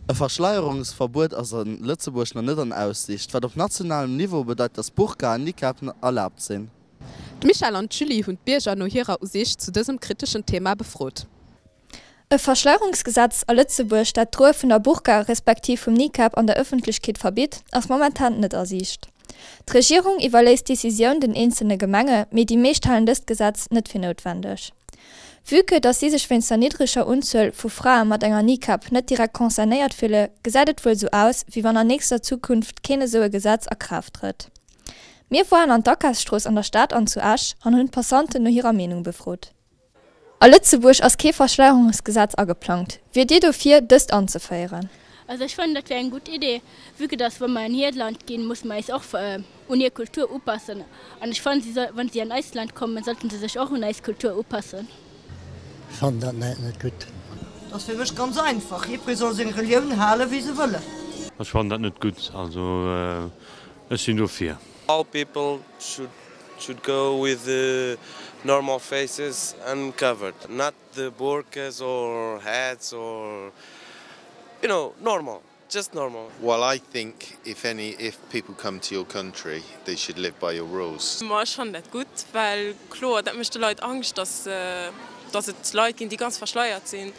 E Verschleierungsverbuet ass a Lëtzebuerg nach net an Aussiicht, wat op nationalem Niveau bedeit, datt Burka an Nikab erlaabt sinn. D'Michèle an d'Julie hunn d'Bierger no hirer Usiicht zu dësem kriteschen Thema befrot. E Verschleierungsgesetz a Lëtzebuerg, dat d'Droe vun der Burka respektiv vum Nikab an der Ëffentlechkeet verbitt, ass momentan net a Siicht. D'Regierung iwwerléisst d'Decisioun den eenzelne Gemenge, mee déi meescht halen dëst Gesetz net fir noutwendeg. Vue que datt si sech wéinst der niddreger Unzuel vu Frae mat enger Nikab net direkt concernéiert fille, gesäit et wuel sou aus, wéi wann an nächster Zukunft keen esou e Gesetz a Kraaft trëtt. Mir woaren an d'Akafsstrooss an der Stad an zu Esch an hunn d'Passanten no hirer Meenung befrot. A Lëtzebuerg ass kee Verschleierungsgesetz ageplangt. Wiert Dir dofir, dëst anzeféieren? Also ech fannen dat wär eng gutt Idee, vue que dass wa mer an hiert Land ginn, musse mer eis och un hir Kultur upassen an ech fannen si soll, wann si an eist Land kommen, sollten se sech och un eis Kultur upassen. Ech fannen dat net gutt. Et ass fir mech ganz einfach, jiddweree soll seng Relioun hale wéi se wëllen. Ech fannen dat net gutt, also ech sinn dofir. All people should should go with normal faces uncovered not the burkas or hats or you know normal just normal. Well I think if any if people come to your country they should live by your rules. Ma ech fannen dat gutt, well kloer dat mécht de Leit Angscht, dass dass et Leit ginn déi ganz verschleiert sinn,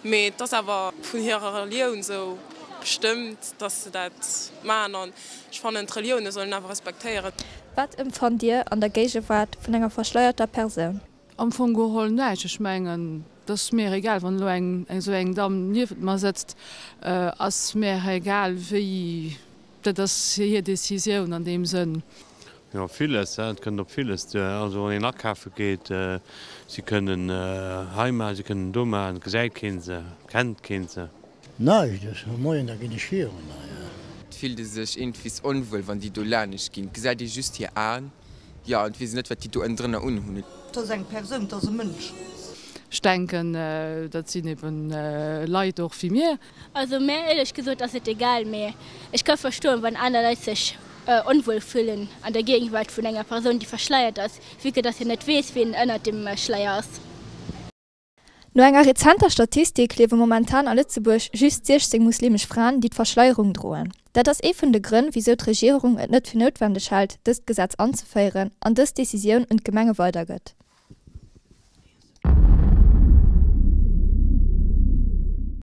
mee et ass awer vun hirer Relioun sou bestëmmt, dass se dat maachen an Ech fannen d'Relioune sollen awer respektéieren. Wat empfannt Dir an der Géigewaart vun enger verschleierter Persoun? Am Fong geholl näischt. Ech mengen, et ass mir egal, wann elo eng esou eng Damm niewent mer sëtzt, ass mir egal wéi, dat ass hir Decisioun an deem Sënn. Jo, villes, et kënnt op villes duer. Also wann een akafe geet, si kënnen hei maachen, si kënnen do maachen, et gesäit kee se, kennt kee se. Näischt, ech hu Moien, da ginn ech virun. Et fillt e sech iergendwies onwuel, wann déi do laanescht ginn. Et gesäit ee just hir Aen, jo, an et weess een net, wat déi do ënnendrënner unhunn. Et ass eng Persoun, et ass e Mënsch. Ech denken, dat sinn eben Leit och wéi mir. Also mär éierlech gesot ass et egal, mee ech ka verstoen, wann aner Leit sech onwuel fillen an der Géigenwart vun enger Persoun, déi verschleiert ass, vue que dass een net weess, wien ënnert dem Schleier ass. No enger rezenter Statistik liewe momentan a Lëtzebuerg just 16 muslimesch Fraen, déi d'Verschleierung droen. Dat ass ee vun de Grënn, wisou d'Regierung et net fir noutwendeg hält, dëst Gesetz anzeféieren an dës Decisioun un d'Gemenge weidergëtt.